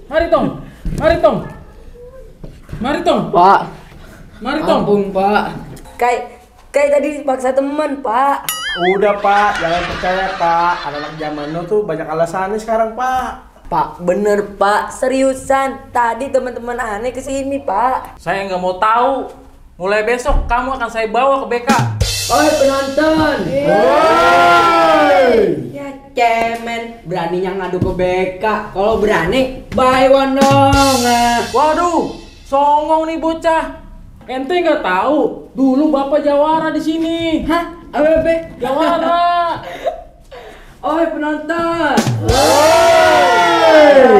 Mari tong. Mari tong. Mari tong. Pak. Mari tong. Ampun, Pak. Kayak tadi paksa teman, Pak. Udah Pak, jangan percaya Pak. Anak-anak zaman now tuh banyak alasannya sekarang Pak. Pak, bener Pak, seriusan. Tadi teman-teman aneh kesini, Pak. Saya nggak mau tahu. Mulai besok kamu akan saya bawa ke BK. Oi penonton. Ya cemen, beraninya ngadu ke BK. Kalau berani, buy one dong. Waduh, songong nih bocah. Ente nggak tahu, dulu bapak jawara di sini. Hah? Apa be? Jawara. Oi penonton.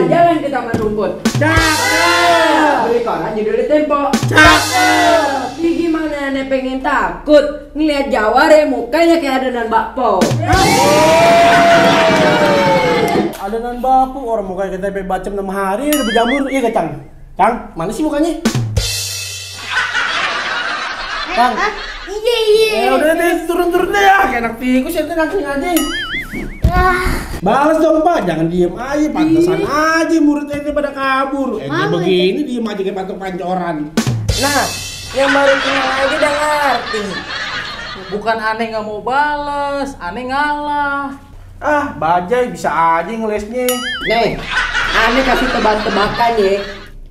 Jalan ke taman rumput. Cakep. Beli koran judul di Tempo. Cakep. Ih, gimana aneh pengen takut ngeliat Jawara mukanya kayak adonan bakpo. Adonan bapu orang mukanya kita bacem 6 hari udah berjamur. Iya gak Cang? Cang, mana sih mukanya? Cang. Iya. Ya udah deh, turun-turun deh ya. Kayak anak tikus ya, langsung aja. Balas dong Pak, jangan diem aja, pantesan aja murid ente pada kabur. Ente begini diem aja kayak patung pancoran. Nah, yang baru kenal aja udah ngerti. Bukan aneh nggak mau balas, aneh ngalah. Ah, bajai bisa aja ngelesnya. Nih, aneh kasih tebak-tebakan ya.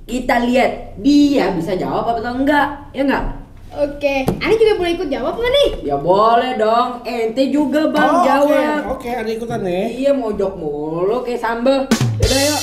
Kita lihat dia bisa jawab apa enggak, ya enggak? Oke, Ani juga boleh ikut jawab nggak nih? Ya boleh dong, ente juga bang jawab. Oke, ada ikutan nih. Iya mojok mulu kayak sambel. Yaudah yuk.